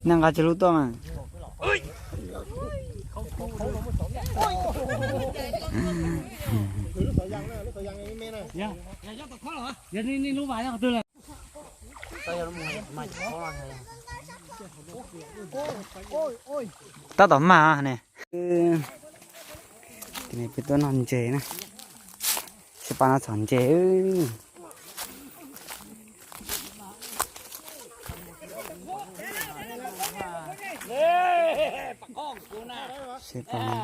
Neeg nqa tsis lub tuaj mas. Tab tom mag ne. Peb tuaj noj ntses na. Seb pab no txhom ntses. Seb pab no.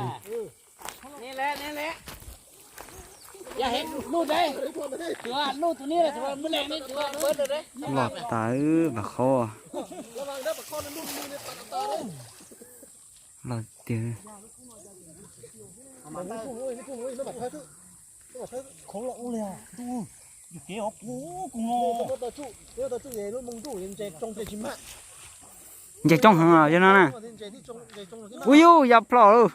Loj tas, pas qhob. Loj tiag. Ntses coob heev yog no na. Ub yus, ya ploj lawm.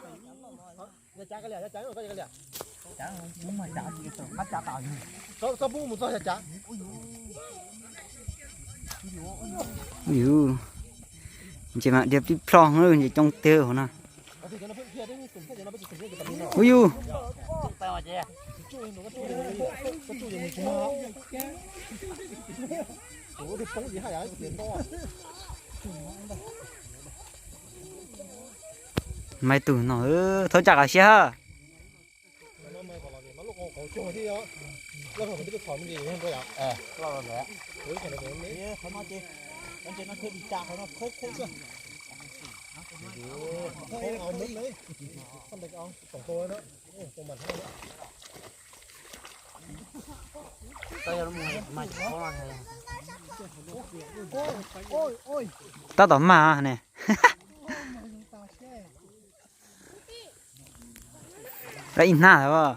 Ub yus, ntses mas dhia pib ploj heev, ntses coob tiag hauv no. Ub yus. Maiv tug no, thov caj qhov siab ha. Tab tom mag ne. Lawv ib hnab os.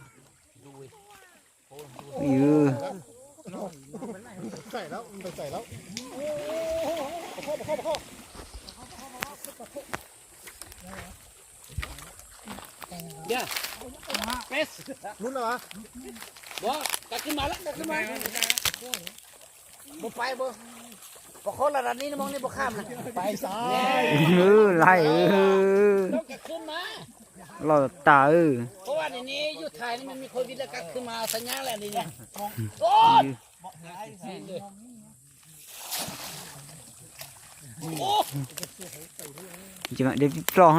Laij, loj tas. Ces mam de ploj.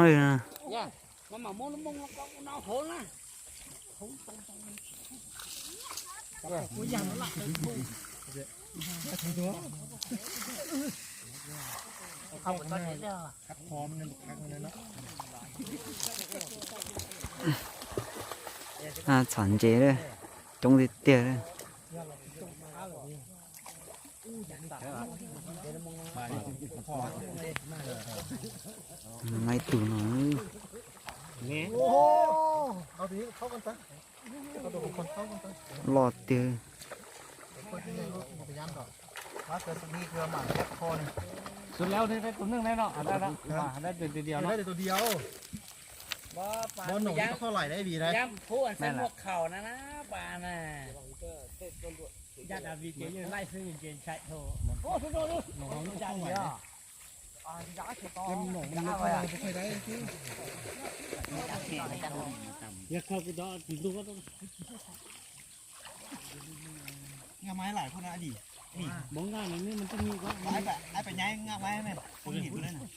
Txhom ntses, coob tiag tiag. Maiv tug no. Loj tiag.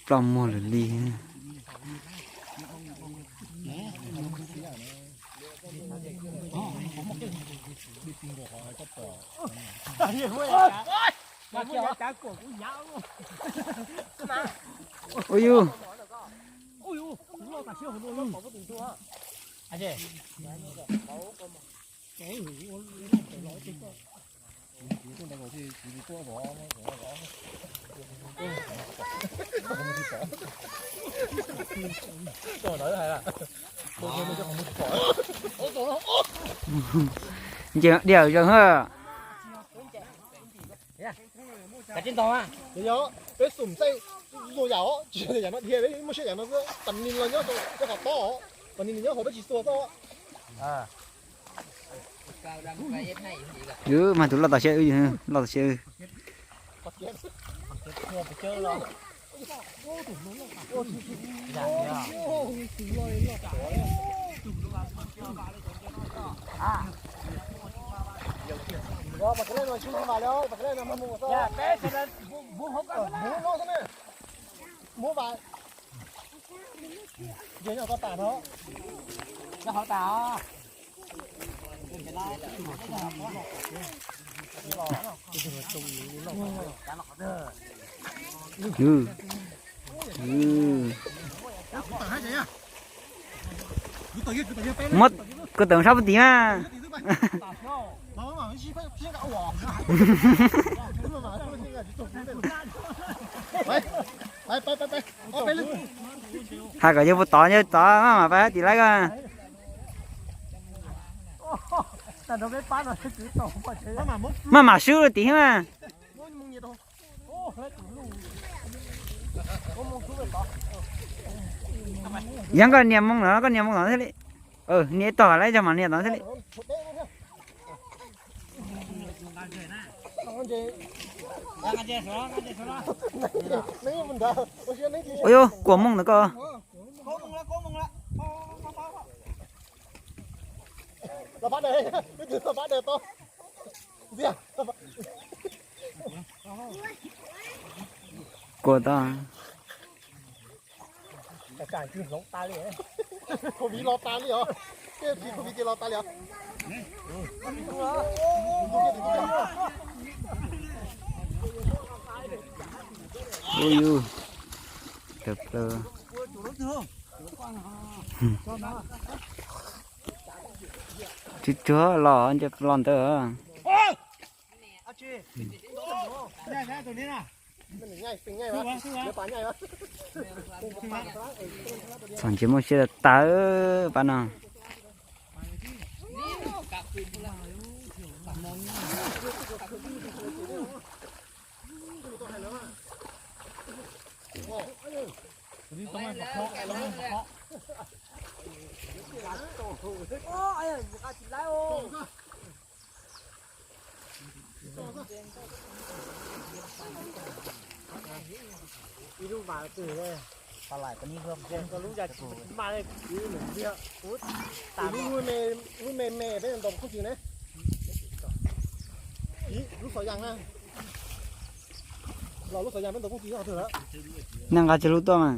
Ploj muag lawm li. Ua yus. Nce diam zoo ha. Peb xum txaij zuag yam os, tsis yog yam no dhia, peb muaj siab yam no xwb. Tam nim los nyob rau qhov tob os, tam nim nyob hauv peb tsis xuas txoj. Yus mas tus loj tom siab, loj tom siab. Muab kuv tawm sab puag tid mas. Hais kom yawg puas tod, yawg tod maj mam pais tim laib ko. Maj mam swb tim mas. Yog koj nias moo no, koj nias moo no thiaj li. Nias ib tog lawm, yog mam nias tod thiaj li. Ua yus kuam moo ntawd koj. Kuam tau. Ua yus, tawm plaws. Tsuag tsuag los nce los ntawd. Txom ntsia muaj siab tag pab no. Ib lub vas twg, lub yaj, lub me me peb ntaus koob tsis ne. Lub xov yas na, los lub xov yas peb ntaus koob tsis qhov twg lawm. Nej nqa tsawg lub tuaj mas.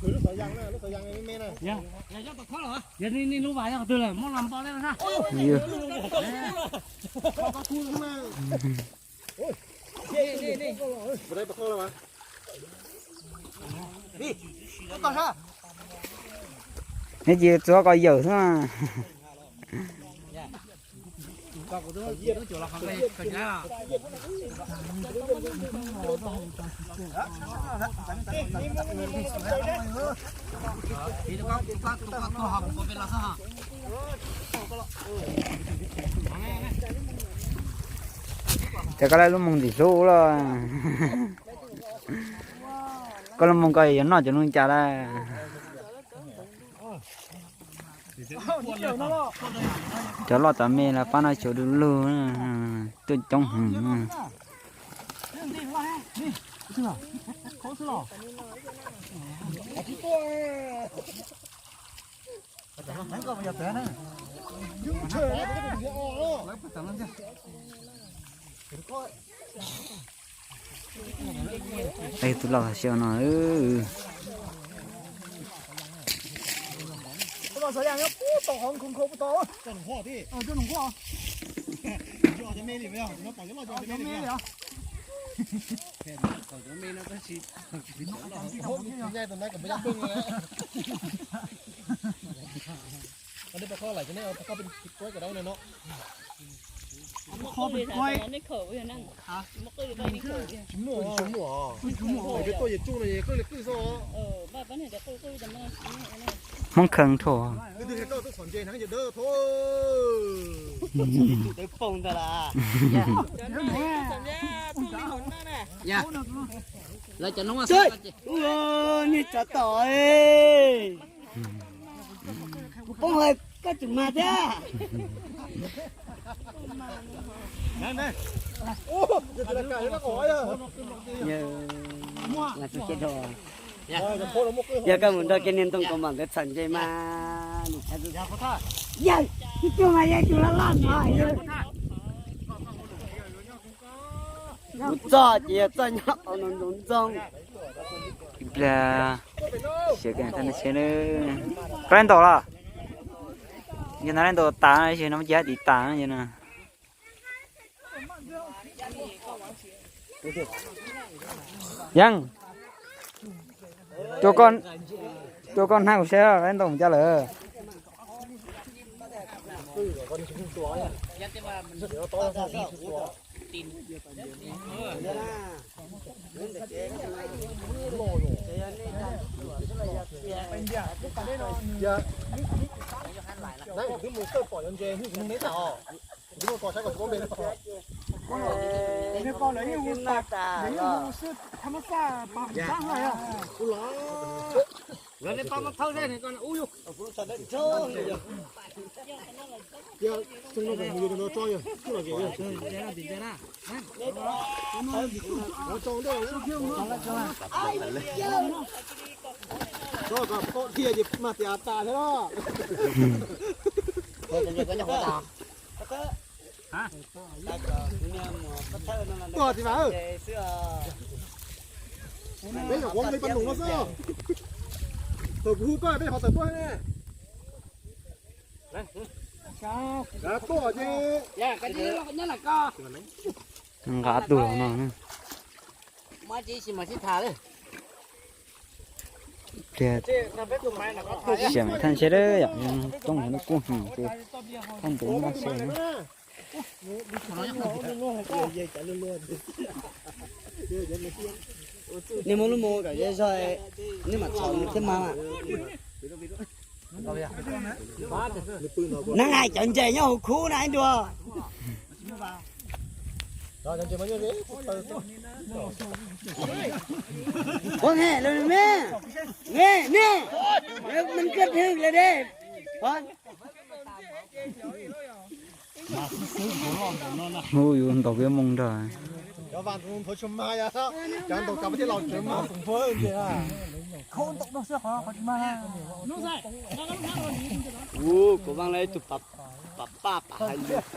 Lub xov yas na, lub xov yas me me na. Yog nej lub vas yog qhov twg lawm muab los npo nej. Neb cia txuav kom yawm xwb. Ces koj lub moos ntxim hlub los. Koj lub moos ko yuav noj cov nuj cas lawm. Cov loj tom me los pab no xyuv du lug, tuaj coob heev. Tus loj xyaw no. Hmoob kheej rhuaj. Lawv cov no, niag tsov tom, kuv poob hais koj tseem mag thiab. Yog koj mus nrog kiag niag ntoo kaus mom ntawd txhom ntses mas, yawg, ib tug mas yog tus loj loj no. Kuv txoj ces yog txoj nyob qhov no ntsoov ntxoo. Ib pliag, siav kawg, thaj no seb, koj lab ntaus los? Yog no lab ntaus tas, no ces hab tiv tas no. Yeej, rua koj hnab kuv saib lab ntaus mus cas lawm. Tuaj txiv Vam, peb nyuam qhuav mus li pas num no xwb. Thaum kuv hu koj peb qhov tawm tuaj ne. Tuaj ces nqa tus los no. Pliag, xiam thaj seb, yog coob heev no kuj hwm ces thaj ntev no se. Nej muab lub moo kom zej zog, nej mam txhom nws thiab mas. Neeg hais cov ntses nyob hauv khub na ib nrua. Ua nqe lawm me, me, me, man kab hwj lawm de. Hu yus ntaus peb moo nrog. Kuv vaaj le ib tug pab pab pab hais lus.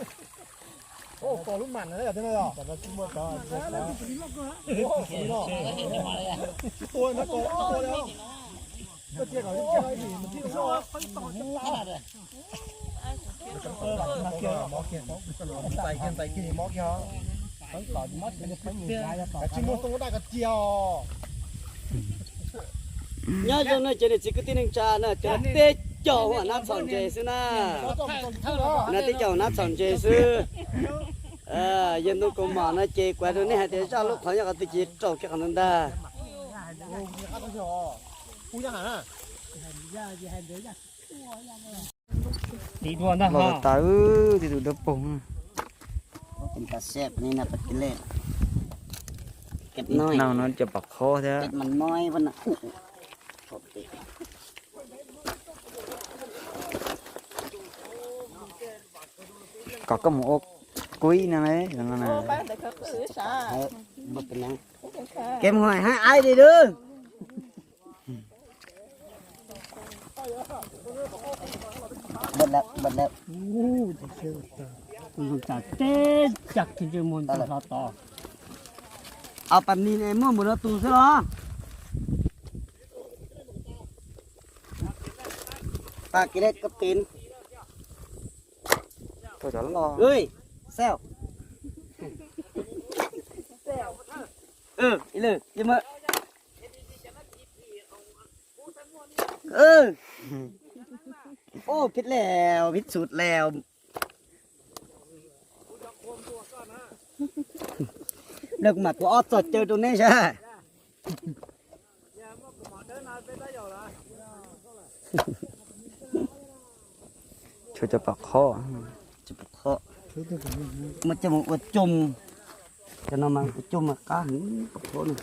Nyob zoo no ces niam txiv kwv tij neej tsa na, cov teb caug hnab txhom ntses xwb na. Na teb caug hnab txhom ntses xwb. Yawg Ntoo Kaus Mom no ces kuv hais rau nej hais tias zaj lub qhov nyob qhov twg ces raug kiag qhov ntawd ntag. Los tas tas, tib tug dawb paug. Noj no cov pom qhob thiab. Kom koj mus ua kuib no. Kev mus hais hab aib li lawm. Au, pas nis muaj npaum no tus xwb los? Pas kev lej koj pem. Xel. Ib lwm, ib lwm. Ub, phib lawm, phib txhum lawm. Lawv kuv mam tuav ob txoj caw rau neb saib. Tshuav cov pom qhob, cov pom qhob. Muab coj mus ua coj, cov no mas ua coj mas qab heev pom qhob no.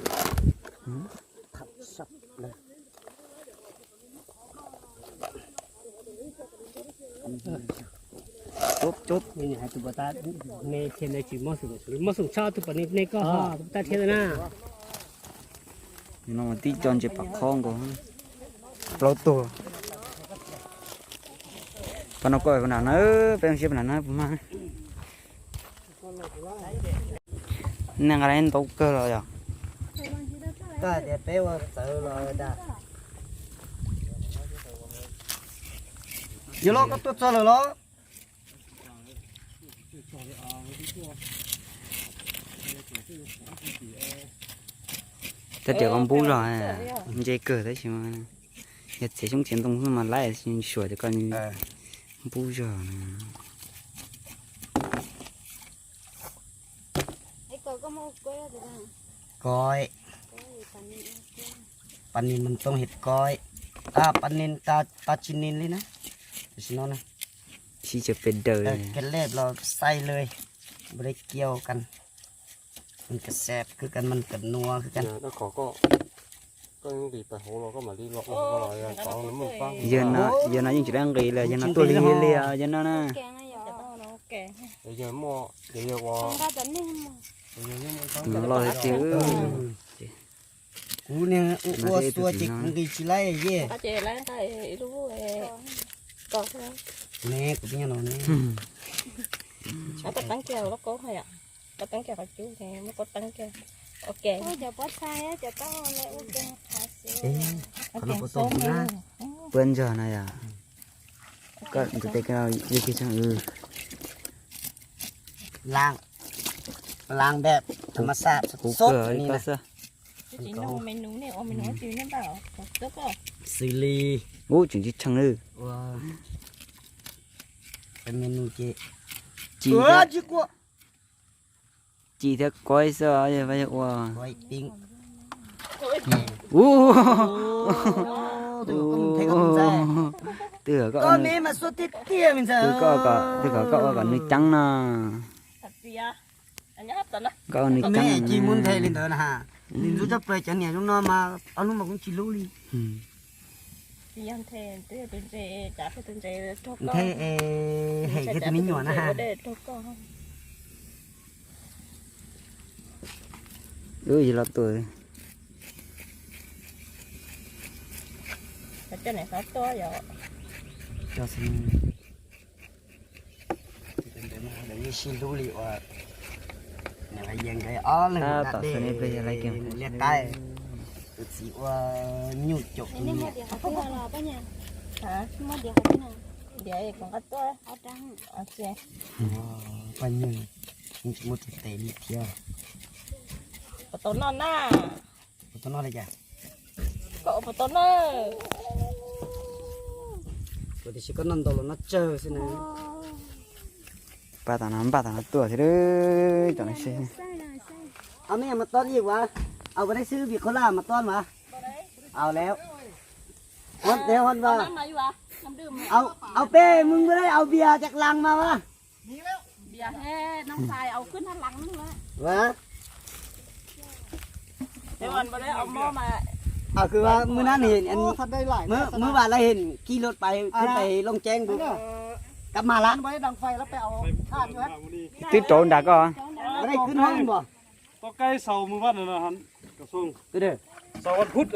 Cub cub. Muab xoom tshaj tus pom nej koj ho tab thiab na. No tib co ntses pom qhob nkaus. Plaub tug. Pab no koj pab nram na, peb zoo siab pab nram na puas mag. Nej nqa lawv ntau kawg los yog? Koj hais tias peb ua txawv los dag. Yog los koj tuaj txog lawm los? Tab tias koj npub zog, ntse kawg tab sis mas yog txiav xyoob txiav ntoo xwb mas laib, suav tias koj npub zog na. Koj, pas nin mas too hiam koj, pas nin tas tsis nin li na. Tam sim no na, sib tsaws pes daws, ka lej los xaij lawm, npua dej kiau kan, man ka xeeb khwb kan, man ka nua khwb kan. Yawg no, yawg no yeej tsis dab nqis li, yawg no tuaj li li yawg no na. Los los tiag. Kuv niag ua xua ces kuv nqis tsis laib ye. Ne, kuv pib nyob no ne. Koj teeb kiag lub kaub hais, koj teeb kiag qhov cub, muab koj teeb kiag. Ok. Cov pob txha, cov taub hau ua ke qhov xwb. Qhov no puas tau na? Puab ntsog no yom. Koj ntawd tes koj yog kiag tseeb. Lang, lang npem, tham mas xaj, soj li no. Xws li, ub, tseem tsis tshee li. Ci thiab, ci thiab koib xwb, yog ua. Ub, twb kom koj, twb kom koj ua kom nws ceeb no. Koj ua nws ceeb. Nthe li ntawd na, nim ntxub tshaj plaws cov niam zoo no mas ob hnub mas kuj tsis hlub li. Nthe, hem kiag tus me nyuam na. Wb yog los tuaj. Sib hlub li uas, niam Vaj Yees nkawd ob leeg da dej liaj qaib, tus txiv ua nyuj caum tus niam. Paj nyuj, tsis muaj tus tes li thiab. Puas tau noj na? Puas tau noj li cas? Koj puas tau noj? Tiam sis koj noj ntau los noj tsawg xwb na. Npaj tas no, npaj tas no tuaj thiab cov no. Au, me mas tob li ua, au, ua dej xwb vim khaub laj mas tob mas. Au lawm. Hon, hon vas. Au, peb mws npaj dej, au, npias cov las mas vas. Au, kwv vas, mws nab, mws vas lawv hem kis lus pais, kwv pais Looj Ceeb, kab mas lawm. Twb rauv nram koj. Ua dej kwv hoob npog. Tau kaij xaus mws vaj na, xaus vaj pub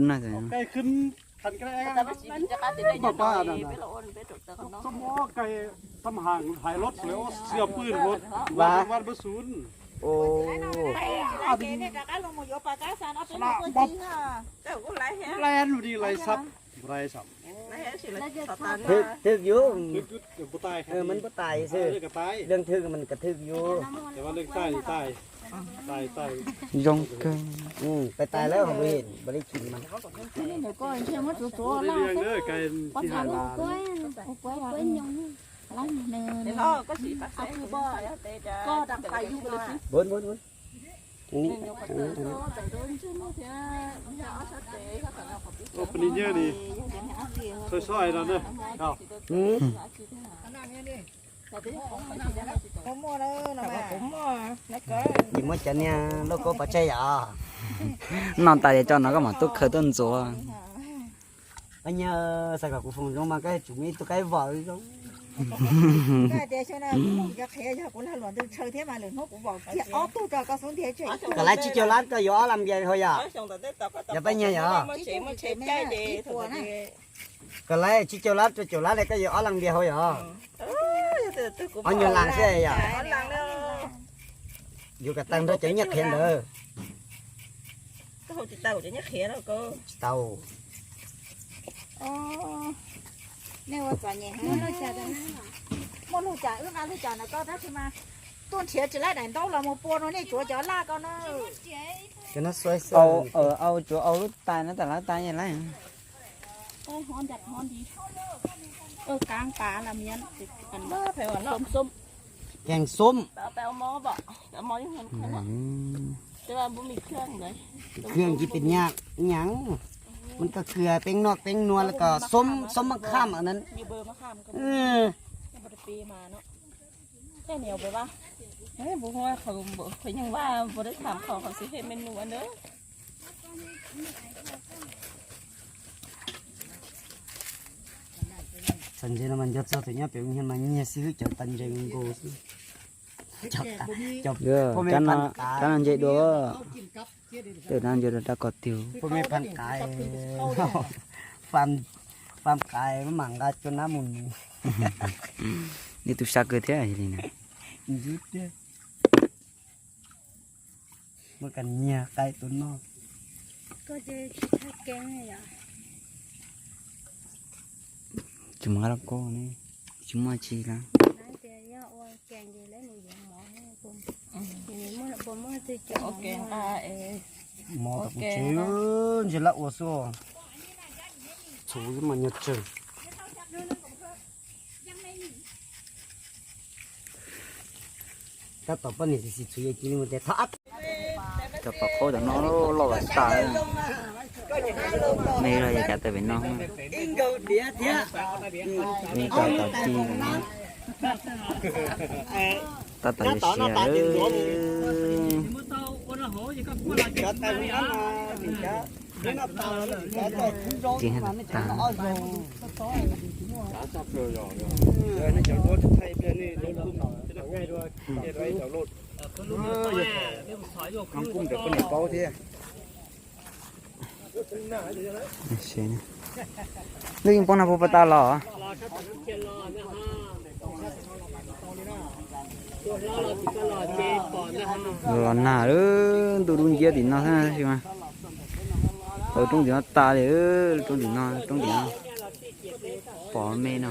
na. Kaij khwb, kaij tam haam hais lus lawm, xia pwj vaj pwj sun. Twg yus, man puas tais xwb, leej twg man ka twg yus. Zoo kawg. Pais tais lawm, pais li chim mas. Npun, npun. Ua poj niam nyob ni, soi soi no na. Tsis muab cov niag lauj kaub pov tseg yom. Noj tas ces tso no koj mam tuaj khaws tuaj ntxuav. Koj nyiag xav kom kuv foom zoo mas koj tsum muaj ib tug qaib vos zoo. Koj tias xyoo no kuv mus cov qhiav yog kuv lag luam ntws tshaw thiab mas lwm hnub kuv vom kiag ob tug rau koj xub ntiag tseg. Koj laiv tsib caug lab koj yuav ob leeg npias hauv yog? Yog peb nyiag yog? Koj laiv tsib caug lab rau caum lab ne koj yuav ob leeg npias hauv yog? Ob nyuag leeg xwb yog? Yuav kom tag nrho cov nyiaj qhiav ntawd. Tsis tau. Nej ua txom nyem heev. Muaj lub cas wb nqa lub cas ntawm koj tab sis mas tuaj nrhiav tsis laib daim ntaub los mus pua rau nej tsuav cov laj ko na. Au, tsuav au lub tais no tam lab tais yeej laib. Keeg xub. Khwv tsis pes nyaj nyav, mas koj khwv peeb noj peeb nua los koj xub, xub maj kham nan. Txhais ntses no mas nco txog tus nyob pem ub mas nyiag xib hwb cov txhais ntses nkaus xwb. Cov no ntse dua, cov no ntse dua rau kom tiag. Pab me phan qaib, phan qaib mam nqa cov nab mus nus. Nej tu sab kawg thiab li na. Muab kas nyiag qaib tuaj noj. Tsis muaj lub koj ne, tsis muaj tsi lawm. Mov tau kuv tsev, ntshe lab ua xwb. Txhuv xwb mas nyuag tsawg. Tab tom poj niam xis xis txhuv yog cia li mus tes thab. Cov pom qaub cov no loj lawm tas. Me los yog cav tawm pem no. Me cov tom ci tab tom yuav siav. Tsis tas. Lub yeej poob no puas pom tas los? Los nag, ntuj dub nciab tim no xwb mas. Hauv roob tim no tas li, roob tim no, roob tim no. Pom me no.